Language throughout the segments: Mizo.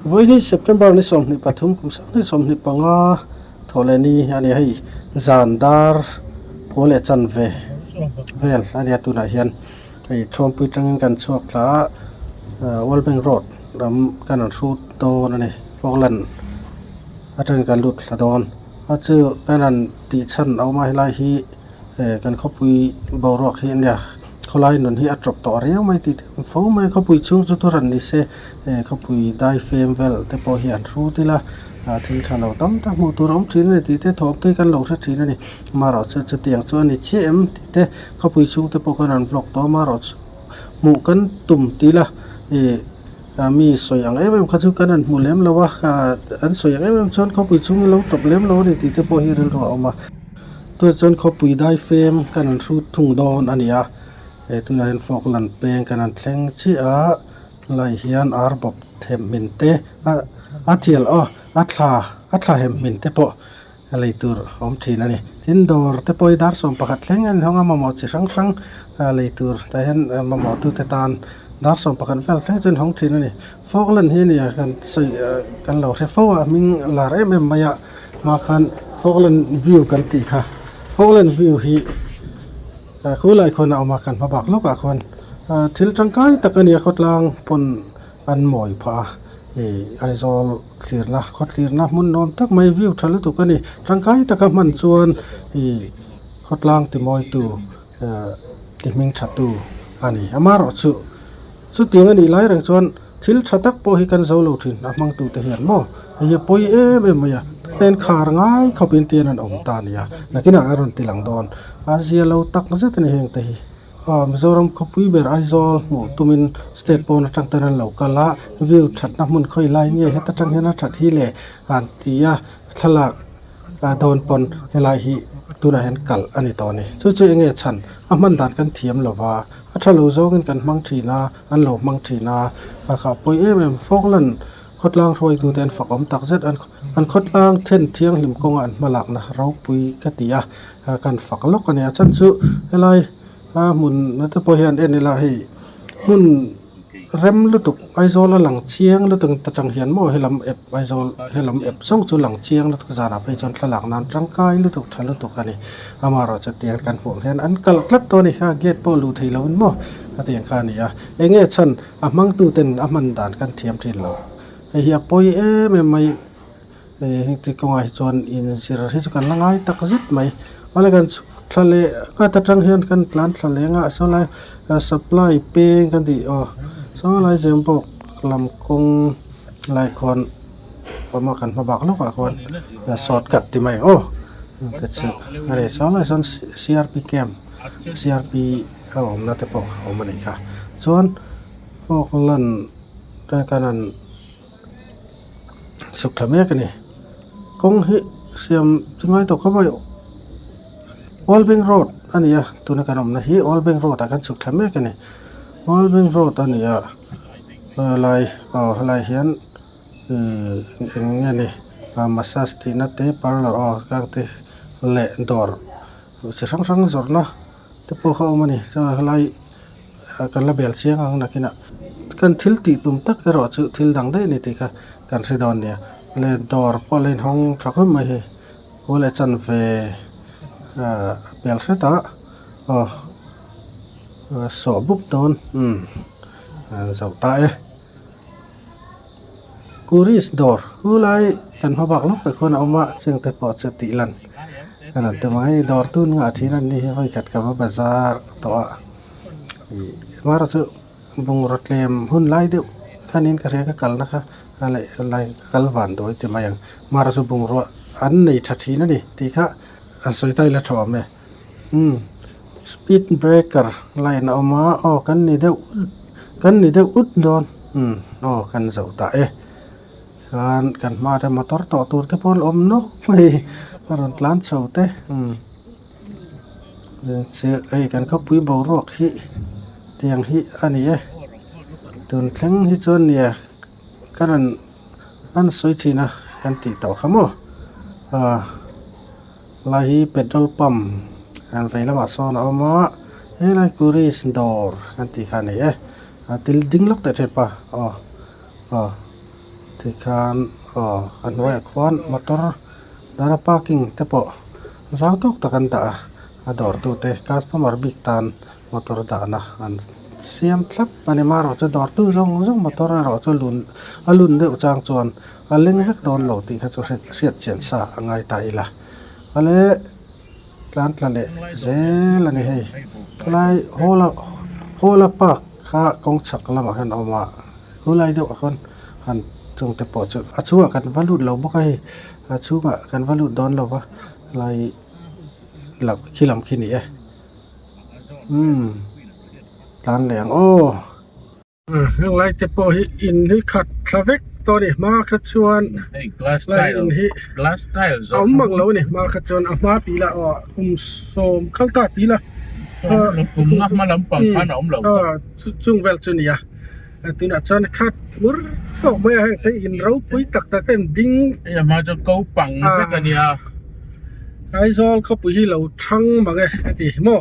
Vawiin September ni 23 kum 2025 thawh leh ni a ni a hei zan dar kua leh chanve vel a nia tunah hian hei Thuampui tangin kan chhuak thla a World Bank Road lam kan rawn hrut dawn a ni Falkland atangin kan lut thla dawn a chu kan rawn tih chhan a awm a helai hi. Eh kan khawpui boruak hi ania khawlai nun hi a tawp tawh riau mai tih te awm fo mai khawpui chhung chu thu hran ni se eh khawpui daifem vel te pawh hi an hrut ila ah thil tha lo tam tak hmuh tur a awm thin a ni tih te thawm te hi kan lo hre thin a ni amaherawhchu chutiang chu a ni chiah em tih te khawpui chhung te pawh khan an vlog tawh a amaherawhchu hmuh kan tum tih ila ih ah mi sawi ang em em kha chu kan han hmu lem lo a ah an sawi ang em em chuan khawpui chhung hi lo tawp lem lo a ni tih te pawh hi rilru a awm a. Tunah chuan khawpui daifem kan han hrut thung dawn a ni a eh tunah hian Falkland peng kan han thleng chiah a helaiah hian ar bawp them hmin te a chial aw a thla a thla hem hmin te pawh lei tur a awm thin a ni tin dawr te pawh hi dar 11 thleng a inhawng a mamawh chi hrang hrang lei tur tah hian mamawh tute tan dar 11 vel thleng chu a inhawng thin a ni Falkland hi a ni a kan sawi kan lo hre fo a hming lar em em mai a. Hma khan Falkland view kan tih kha Falkland view hi ah khulai khawn a awm a kan hma bak lawkah khawn ah thil tangkai tak a ni a khawtlang pawn an mawi phah a ih Aizawl thlirna khaw thlirna hmun nuam tak mai view tha lutuk a ni tangkai taka hman chuan ih khawtlang ti mawitu ah ti hming tha tu a ni amaherawhchu chutiang a nih lai reng chuan. Thil tha tak pawh hi kan zo lo thin a hmangtu te hian maw hei hi a pawi em em mai a heng khar ngai khawp in tian an awm ta a nia nakinah a rawn ti lang dawn a zia lo tak zet a ni heng te hi aw Mizoram khawpui ber Aizawl hmuh tumin state pawn atang ten an lo kal a view thatna hmun khawi lai nge heta tang hian a that hi le an ti a thlalak a dawn pawn helai hi tunah hian kalh a ni tawh a ni chu chu eng nge chhan a hman dan kan thiam lo va a tha lo zawngin kan hmang thin a. An lo hmang thin a, a khah pawi em em Falkland khawtlang hruaitute an fakawm tak zet an an khawtlang then thianghlim kawnga an hmalakna ropui ka ti a, kan fak lawk a ni a chhan chu helai a hmun te pawh hian en ila hei hmun rem lutuk Aizawl a lang chiang lutuk ta tang hian maw helam ep Aizawl helam ep zawng chu lang chiang lutuk zanah phei chuan thlalak nan tangkai lutuk tha lutuk a ni amaherawhchu tiang kan hmuh ang hian an kalh tlat tawh a ni kha gate pawh luh theih lohin maw a tiang kha a ni a eng nge chhan a hmangtu ten a hman dan kan thiam thin lo hei hi a pawi em em mai eh heti kawngah hi chuan inzir hi chu kan la ngai tak zet mai awle kan chhuk thla leh nghat atang hian kan tlan thla leng a sawlai supply peng kan tih aw sawlai zembawk lam kawng. Lai khuan awm a kan hma bak lawkah khuan shortcut ti mai ang aw te chu a ni saw lai sawn crp camp crp a awmna te pawh a awm a nih kha chuan falkland kan han chhuk thla mek a ni kawng hi siam chu ngai tawh khawp mai World Bank road a ni a tuna kan awmna hi World Bank road ah kan chhuk thla mek a ni World Bank road a ni a. Helai aw helai hian ihh eng nge ni ah massage tihna te parlour aw khang te leh dawr chi hrang hrang zawrhna te pawh kha a awm a ni chuan helai kan la bel chiang ang nakinah kan thil tih tum tak erawh chu thil dang daih a ni tih kha kan hre dawn nia leh dawr pawh a la inhawng tha khawp mai hei khawl leh chanve ah a pel hret a aw sawh bup dawn umm. Zo ta e Kuris dawr khulai kan hma bak lawk ah khuan a awm a cheng te pawh chu tih lan a rawn tum a hei dawr tun nghah thin a ni hi vawikhat ka va bazar tawh a ih hmar chu bungraw tlem hun lai deuh khanin ka hria ka kalna kha a leh lai ka kal van dawi ti mai ang hmar chu bungrua an nei tha thin a ni tih kha an sawi ta ila tha awm e. Umm speed breaker line a awm a aw kan ni deuh kan ni deuh ut dawn umm aw kan zoh ta e khan kan hma te motor tawh tur te pawh an awm nawk mai a rawn tlan chho te umm hei kan khawpui boruak hi tiang hi a ni e tun thleng hi chuan nia ka rawn an sawi thin a kan tih tawh kha maw ah. Helai hi petrol pump an vei lamah sawn a awm a helai tourist dawr kan tih kha a ni e a til ding lawk teh thin pa aw aw. Tikhan aw a hnuaiah khuan motor dara parking te pawh zau tawk tak an dah a a dawr tute customer bik tan motor dahna an siam thlap a ni marawh chu dawrtu zawng zawng motor erawh chu lun a lun deuh chang chuan a leng vek dawn lo tih kha chu hriat chian sa a ngai ta ila ale tlan tla leh zel a ni hei khawlai hall a hall a park kha kawng chhak lamah hian a awm a khulai deuh ah khawn han chung te pawh chu a chhungah kan va lut lo bawk a hei a chhungah kan va lut dawn lo va helai lam khi lam khi ni e umm tlan leh ang aw. Heng lai te pawh hi in hi khat thla vek tawh a ni hma kha chuan lai in hi a awm mang lo a ni hma kha chuan a hma tih lah aw kum sawm khal ta tih lah chung vel chu a ni a tunah chuan khat hmur tawk mai a heng te in ropui tak tak te an ding Aizawl khawpui hi lo thang mang e a ti maw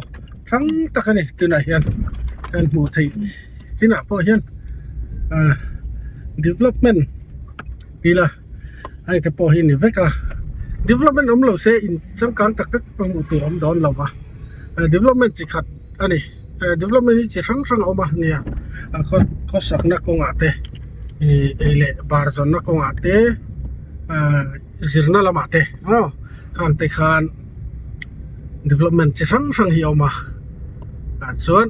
thang tak a ni tunah hian kan hmuh theih chinah pawh hian ah development tih la hei te pawh hi a ni vek a development awm lo se in changkang tak tak pawh hmuh tur a awm dawn lo va development chi khat a ni development hi chi hrang hrang a awm a nia khawsakna kawngah te ih ei leh bar zawnna kawngah te ah zirna lamah te maw khang te khan development chi hrang hrang hi a awm a tah chuan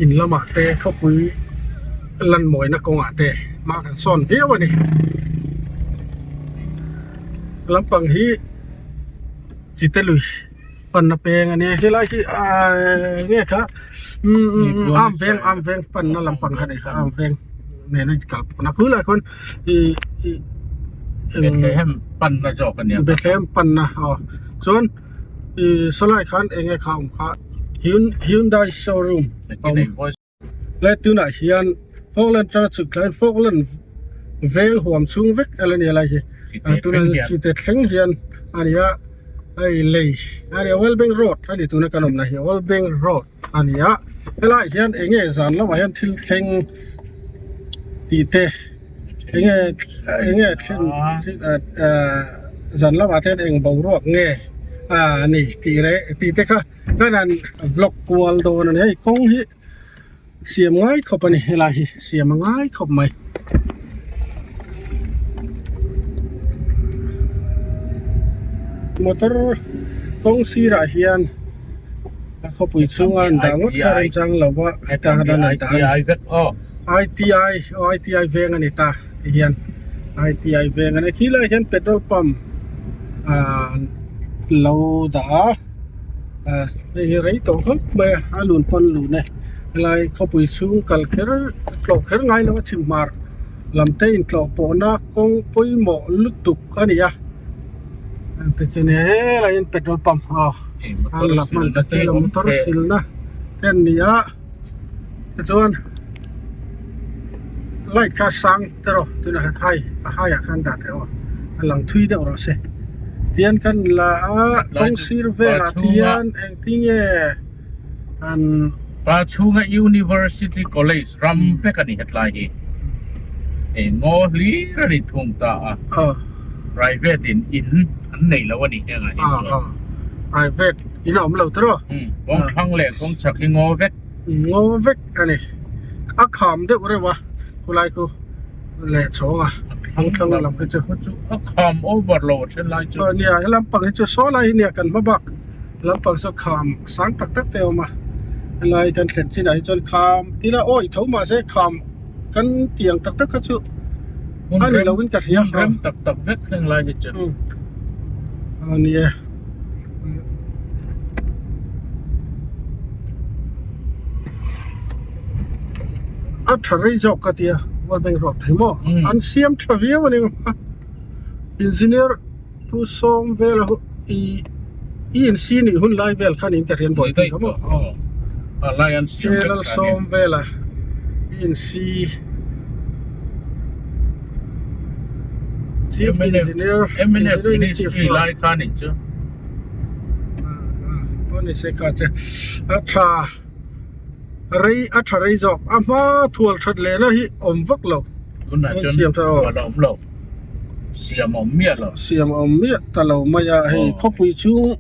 in lamah te khawpui lan mawina kawngah te hma kan sawn viau a ni lampang hi chite lui panna peng a nia helai hi ahh enge kha umm am veng am veng panna lampang kha a ni kha am veng nena inkal pawh na khulai khawn ih ih Bethlehem panna zawk a nia Bethlehem panna aw chuan ih sawlai khan enge kha awm kha Hyundai showroom a awm lai tunah hian Falkland atanga chhuk thlaiin Falkland veng huam chhung vek a la ni a lai hi tunah chite thleng hian a ni a hei lei a ni a World Bank road a ni tuna kan awmna hi World Bank road a ni a helaiah hian eng nge zan lamah hian thil thleng tih te eng nge eng nge thlen ahh zan lamah te hian eng boruak nge a ni tih leh tih te kha kan han vlog kual dawn a ni hei kawng hi siam ngai khawp a ni helai hi siam a ngai khawp mai. Motor kawng sirah hian a khawpui chhunga an dah ngawt kha remchang lo va heta an an dah a ni ITI aw ITI veng a ni ta ti hian ITI veng a ni khilaiah hian petrol pump ah lo dah a. Ah hei hi rei tawh khawp mai a a lun pawn lun e helai khawpui chhung kal kher tlawh kher ngai lo a chhim hmar lam te intlawh pawhna kawng pawimawh lutuk a ni a tichuan helai hian petrol pump aw a la hman ta che lo motor silna te an ni a tichuan light kha a sang te rawh tunah hian hai a hai ah khan dah teh aw a lang thui deuh rawh se tihian kan la a kawng sir velah hian engtin nge an Pa chhunga University College ram vek a ni hetlai hi hei ngaw hlir a ni thung ta a private in in an nei lo a ni hengah hi chuan private in a awm lo tiraw kawng thlang leh kawng chhak hi ngaw vek ngaw vek a ni a kham deuh reuh a khulai khu leh chhawng a kawng thlang lam khi chu a kham over lo a then lai chu nia he lampang hi chu saw lai hi nia kan hma bak lampang saw kham sang tak tak te a awm a helai kan thlen chinah hi chuan kham tila awi tho mahse kham kan tiang tak tak kha chu a ni lo in ka hria rem tak tak vek thleng lai hi chu a ni e. A tha rei zawk ka tia World Bank ruak thei maw an siam tha viau a ni engineer pu sawm vela ih i in si nih hun lai vel khan in ka hriat buai thei kha maw Lalsawm vela i in si Chief Engineer Engineering Chief lai khan in chu pawh ni se kha che a tha. Rei a tha rei zawk a hma thual that lehna hi awm vak lo. Tunah chuan Siam tha aw. Thual a awm lo. Siam a awm miah lo. Siam a awm miah ta lo mai a hei khawpui chhung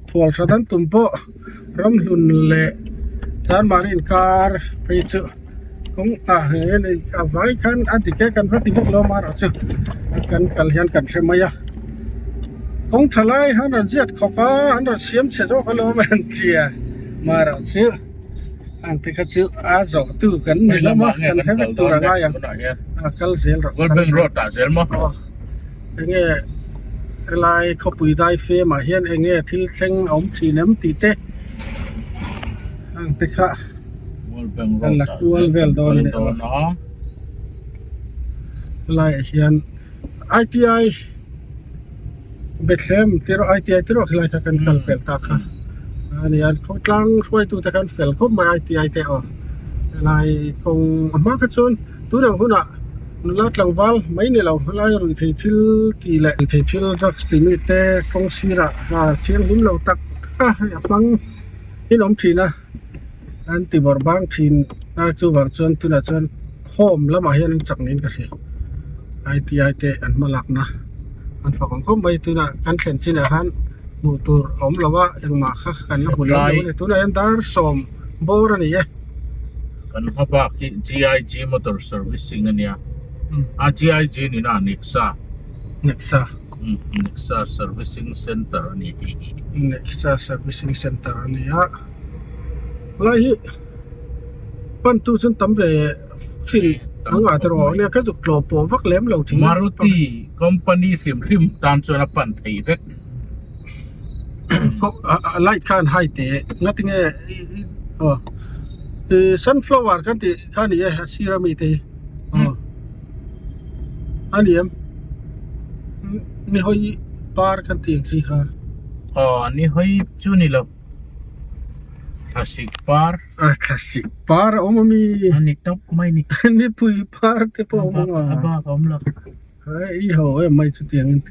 thual that an tum pawh ramhlun leh Chanmari inkar phei chu kawng ah hian a vai khan a dik e kan va ti vak lo amaherawh chu kan kal hian kan hre mai a kawng tha lai han rawn ziat khawp a an rawn siam chhe zawk alawm an tia amaherawh chu ang te kha chu a zawh tu kan ni hlawm a kan hre vek tur a ngai ang a kal zel rawh World Bank Road ah zel maw aw enge helai khawpui dai fem ah hian enge thil thleng a awm thin em tih te ang te kha. Kan la kual vel dawn a ni aw helaiah hian I_T_I Bethlehem te erawh I_T_I te erawh helai kha kan kal pelh ta kha a ni a khawtlang hruaitu te khan fel khawp mai I_T_I te aw helai kawng a hma kha chuan tunang hunah nula tlangval mai ni lo helai ruihthei thil tih leh ruihthei thil drugs tih mi te kawng sirah thianghlim lo tak tak a hei a hmang in awm thin a. An ti bawrh bang thin a chuvang chuan tunah chuan khawm lamah hian an chak niin ka hria I_T_I te an hma lakna an fak ang khawp mai tunah kan thlen chinah khan hmuh tur a awm lo a engmah kha kan la hmu lem lo a ni tunah hian dar sawm bawr a ni e. Kan hma bak hi G_I_G motor servicing a nia a G_I_G nina Nexa Nexa Nexa servicing center a ni tih hi. Nexa servicing center a ni a. Helai hi pantu chuan tam ve thin ang ngah te rawh nia ka zuk tlawm pawh vak lem lo thin a. Maruti company hrim hrim tan chuan a pan thei vek. Light kha an hai teh ngatinge aw sunflower kan tih kha a ni e a sir ami te hi aw a ni em ni hawi par kan tih ang chi kha. Aw ni hawi chu ni lo. Thlasik par. A thlasik par a awm a mi. A ni tawp mai ni. Nipui par te pawh a awm a. A bak a awm lo. I ho em mai chutiang in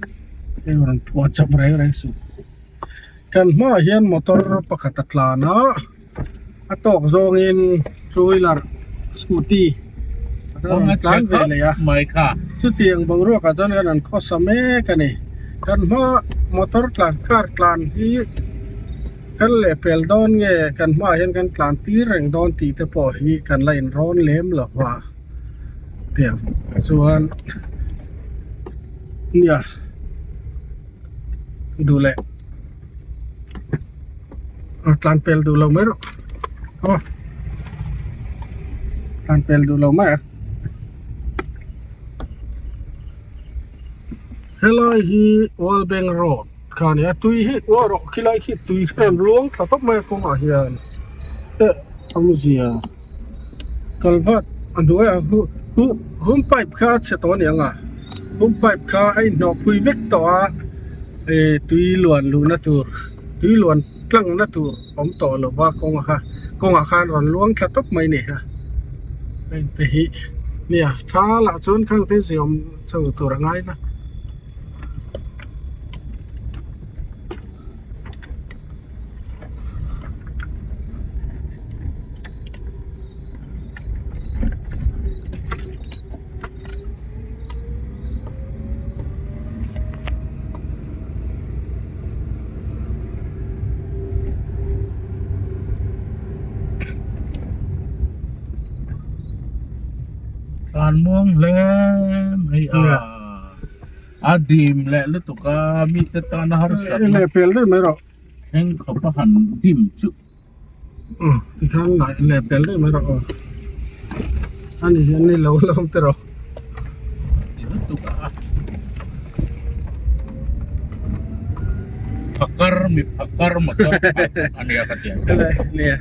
eng rawn phuah chawp reng reng suh. Kan hmaah hian motor pakhat a tlan a, a tawk zawngin two wheeler scooty a rawn tlan ve leh a. Chutiang boruak ah chuan kan han khawsa mek a ni. Kan hma motor tlan car tlan hi kan lehpel dawn nge kan hmaah hian kan tlan tir reng dawn tih te pawh hi kan la inrawn lem lo va tiang chuan nia duh leh tlan pel duh lo mai rawh aw tlan pel duh lo mai a. Helai hi World Bank Road kha a ni a tui hi uar rawh khilai khi tui hi a rawn luang thla tawp mai a kawngah hian eh awmzia kalvat a hnuaiah hu hu hum pipe kha a chhe tawh a ni ang a hum pipe kha a inhnawh phui vek tawh a eh tui luan luhna tur tui luan tlangna tur awm tawh lo va kawng kha kawngah khan rawn luang thla tawp mai a ni kha heng te hi nia tha lah chuan khang te ziawm chho tur a ngai na. Tlan muang hle mai a a dim leh lutuk a mite tana harsat na lehpel daih mai rawh thleng khawp a han dim chu. Aw tikhan lehpel daih mai rawh aw ani hian ni lo la awm tawh rawh. Lutuk a phakar mi phakar motor a nia ka ti ang. Nia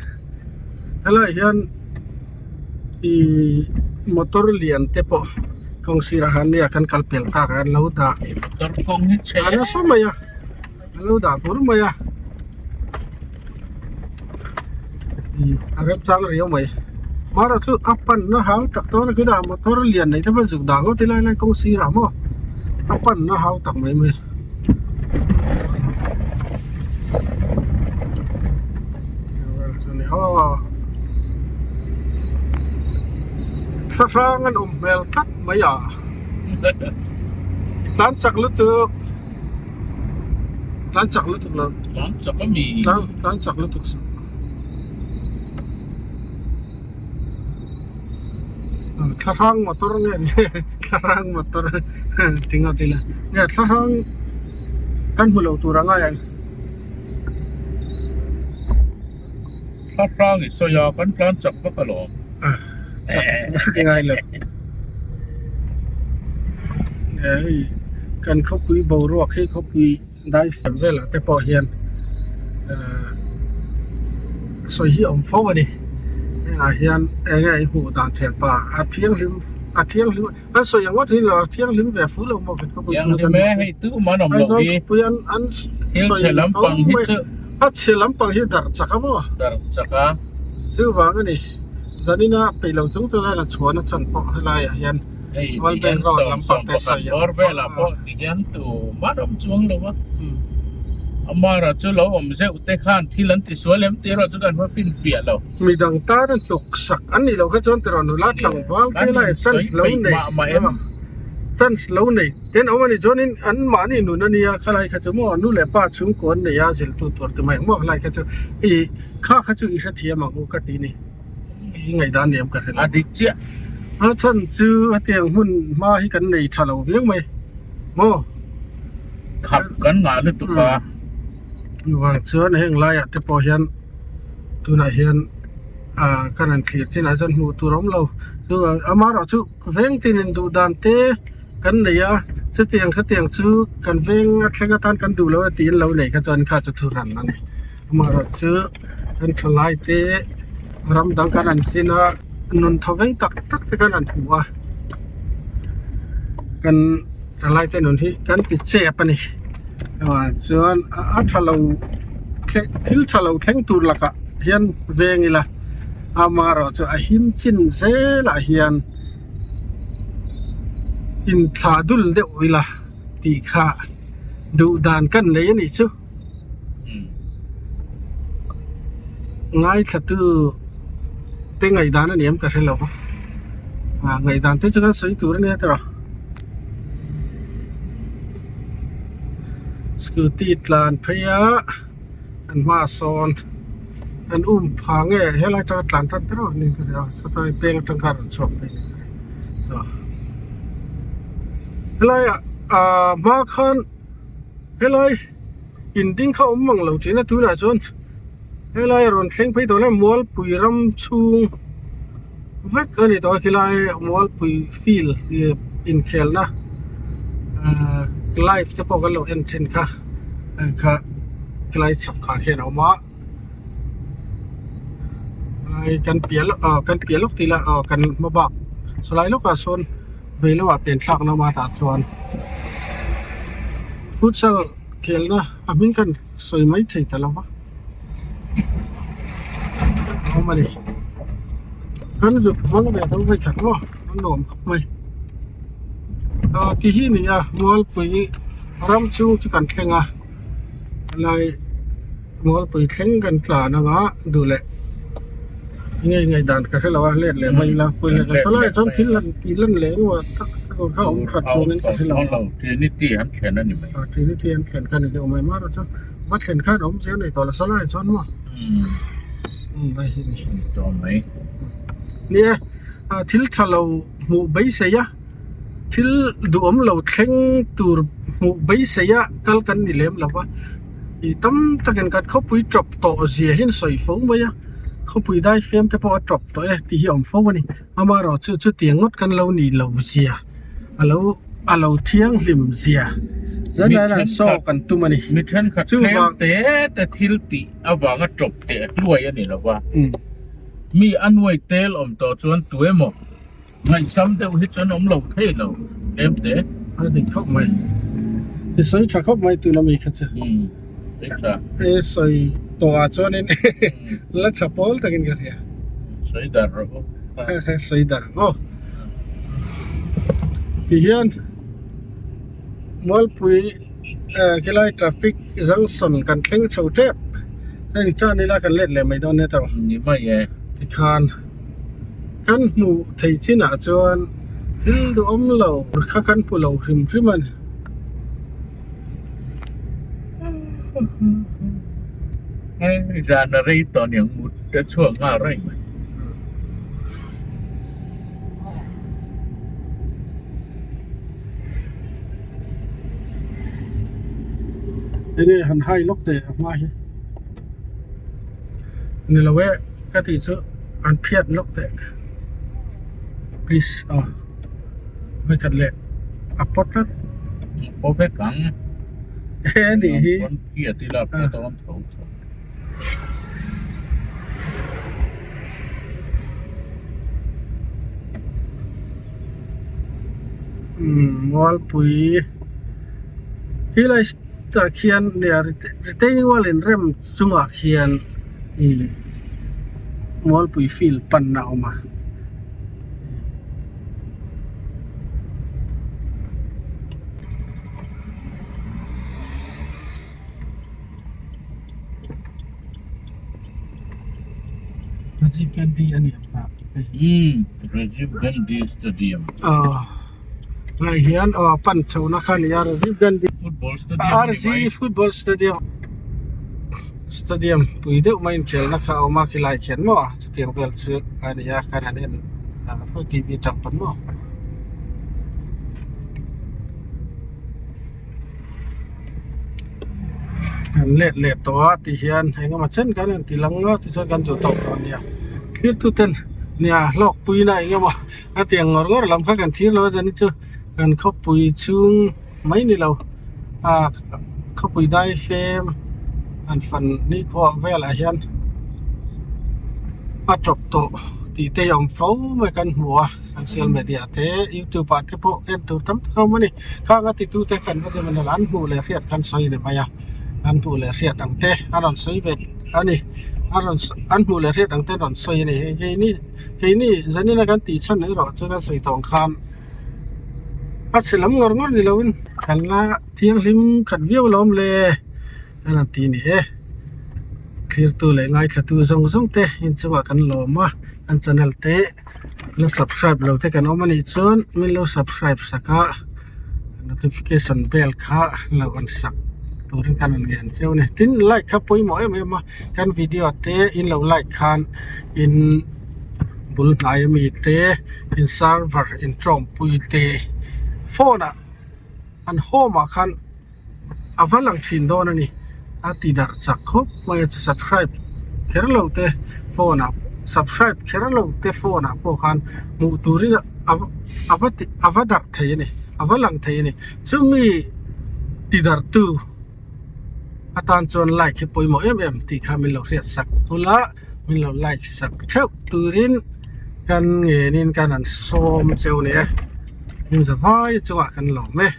helaiah hian ihh motor lian te pawh kawng sirah khan nia kan kal pel tak a an lo dah motor kawng hi chhe a nasa mai a an lo dah bur mai a ihh a rem chang riau mai mahra chu a panna hau tak dawn a khitah motor lian nei te pawh zuk dah ngawt ila helai kawng sirah maw a panna hau tak mai mai. Thlahrang an awm hmel tlat mai a. I tlan chak lutuk. Tlan chak lutuk lo. Tlan chak a mi. Tlan tlan chak lutuk suh. Thlahrang motor nge ni thlahrang motor ti ngawt ila. Nge thlahrang kan hmu lo tur anga ang. Thlahrang i sawi a kan tlan chak vak alawm. Chak vak i ngai lo. Hei kan khawpui boruak hi khawpui daifem velah te pawh hian ahh sawi hi a awm fo a ni. Hengah hian eng nge i hmuh dan thian pa a thianghlim a thianghlim an sawi ang ngawt hi lo a thianghlim ve fu lo maw kan khawpui chu Thianghlim e hei tu man awm loh hi khawpui an an thil sawi chhe fo lampang hi mai chu a chhe lampang hi darh chak a maw darh chak a chuvang a ni zanina peih lo chung chuan a chhuan a chhan pawh helaiah hian hei World ti hian Bank road sawm lampang sawm te pakhat sawi ang bawr velah pawh ti hian tu man awm chuang lo a amara chu lo awm zeuh te khan thil an ti sual em tih erawh chu kan va finfiah lo. Midang tan a hnawk sak an nih loh kha chuan tiraw nula tlangval te lai chance lo nei chance lo nei ten awm a nih chuanin an mahni nun a nia khalai kha chu maw nu leh pa chhungkaw an nei a ziltu tur ti mai ang maw khalai kha chu i kha kha chu i hrethiam ang u ka ti ni i ngaihdan ni em ka hre lo a dik chiah a chhan chu hetiang hmun hma hi kan nei tha lo viau mai maw khap kan ngah lutuk a vang chuan heng laiah te pawh hian. Tunah hian ah ka rawn thlir chinah chuan hmuh tur a awm lo chuvang amaherawhchu veng tin in duh dan te kan nei a chutiang khatiang chu kan veng a thleng atan kan duh lo a tiin lo nei kha chuan kha chu thu ran a ni amaherawhchu kan thalai te ram dang kan han zin a nun thaw veng tak tak te khan an hmu a kan thalai te nun hi kan ti chep a ni chuan a tha lo. Thil tha lo thleng tur lakah hian veng ila amaherawh chu a him chin zelah hian inthlah dul deuh ila tih kha duh dan kan nei a nih chu. Ngaithla tu te ngaihdan a ni em ka hre lo va ah ngaihdan te chu kan sawi tur a nia tiraw. Scooty tlan phei a kan hmaah sawn kan um pha nge helai atanga tlan tan te reuh niin ka hria a sawtai peng atang khan a rawn chhuak phei niin ka hria so helai ah ahh hma khan helai in ding kha awm mang lo thin a tunah chuan helai a rawn thleng phei tawh hle mualpui ram chhung vek a ni tawh a khilai mualpui field ih inkhelna ahh live te pawh kan lo en thin kha kha khilai chhak ah khian a awm a helai kan piah lawk ah kan piah lawk tih lah aw kan hma bak sawlai lawkah sawn vei lamah pen thlak na awm a tah chuan futsal khelna a hming khan sawi mai thei ta lo va a awm a ni kan zuk hmang ve tho vei khat maw an nuam khawp mai ah ti hi a ni a mualpui ram chhung chu kan thleng a helai mualpui thleng kan tlan anga duh leh nge ngaihdan ka hre lo a let leh mai ila pawih leh ka hre lai chuan thil han tih lan leh engemaw tak tur kha a awm hrat chuangin ka hre lo a Trinity an thlen a ni mai Trinity an thlen kha a ni deuh mai mar a chuan va thlen khan a awm chiang nei tawh lo sawlai chuan maw umm hei hi ni tawh mai nia thil tha lo hmuh beisei a thil duhawm lo thleng tur hmuh beisei a kal kan ni lem lo va ih tam takin kan khawpui tawp tawh zia hi an sawi fo mai a khawpui daifem te pawh a tawp tawh e tih hi a awm fo a ni amaherawh chu chutiang ngawt kan lo nih loh zia. A lo a lo thianghlim zia zan ah hian saw kan tum a ni. Mi thenkhat tlem te te thil tih avanga tawp teh hluai a ni lo va. Mi a nuai tel awm tawh chuan tu emaw ngaihsam deuh hi chuan awm lo thei lo tlem te. A dik khawp mai. I sawi tha khawp mai tuna mi kha chu. I sawi tawh ah chuanin la tha pawl takin ka hria. Sawi dar rawh u. Sawi dar maw. Tihian Mualpui khilai traffic junction kan thleng chho tep heng tan ila kan let leh mai dawn nia tawh ni mai e tikhan. Kan hmuh theih chinah chuan thil duhawm lo kha kan hmu lo hrim hrim a ni. Hei zan a rei tawh aniang mut a chhuak nghal reng mai. Enge han hai lawk teh a hma hi ni lo e ka tih chu an phiat lawk teh please aw vawikhat leh a pawt tlat pawt vek ang he a nih hi an phiat ila a pawt dawn tho tho. Umm Mualpui helai tah khian retaining wall in rem chungah khian ih Mualpui field panna a awm a. Rajiv Gandhi a ni ang ta hei. Umm Rajiv Gandhi Stadium. Aw lai hian aw pan chhohna kha a ni a Rajiv Gandhi Football Stadium a ni mai. RG Football Stadium Stadium pui deuh mai inkhelhna kha a awm a khilai khian maw chutiang vel chu a ni a khan an en TV atang pawn maw. An let leh tawh a ti hian eng emaw chen kan rawn ti lang a tichuan kan duh tawk tawh a nia thlir tu ten nia hlawk pui na eng emaw a tiang ngawr ngawr lam kha kan thlir lo a chuan chu kan khawpui chhung mai ni lo ah khawpui daifem an fan nikhua velah hian a tawp tawh tih te hi a awm fo mai kan hmu a. Social media te youtube ah te pawh en tur tam tak a awm a ni khang a titu te khan an hmuh leh hriat khan sawi ni mai a an hmuh leh hriat ang te a rawn sawi ve a ni a rawn an hmuh leh hriat ang te a rawn sawi a ni hei keini keini zanin a kan tih chhan erawh chu kan sawi tawh ang khan a chhe lam ngawr ngawr ni loin kan la thianghlim khat viau lo awm le kan han ti a ni e thirtu leh ngaithlatu zawng zawng te inchungah kan lawm a kan channel te. La subscribe lo te kan awm anih chuan min lo subscribe sak a notification bell kha lo on sak turin kan rawn ngen cheu a ni tin like kha pawimawh em em a kan video te in lo like khan in bul hnai ami te in server in tawngpui te phone ah an home ah khan. A va lang thin dawn a ni a ti darh chak khawp mai a subscribe kher lo te phone ah subscribe kher lo te phone ah pawh khan hmuh turin a a va ti a va darh thei a ni a va lang thei a ni chumi ti darh tu atan chuan like hi pawimawh em em tih kha min lo hriat sak ula min lo like sak theuh turin kan ngenin kan han sawm cheu a ni e hnim zavai chungah kan lawm e.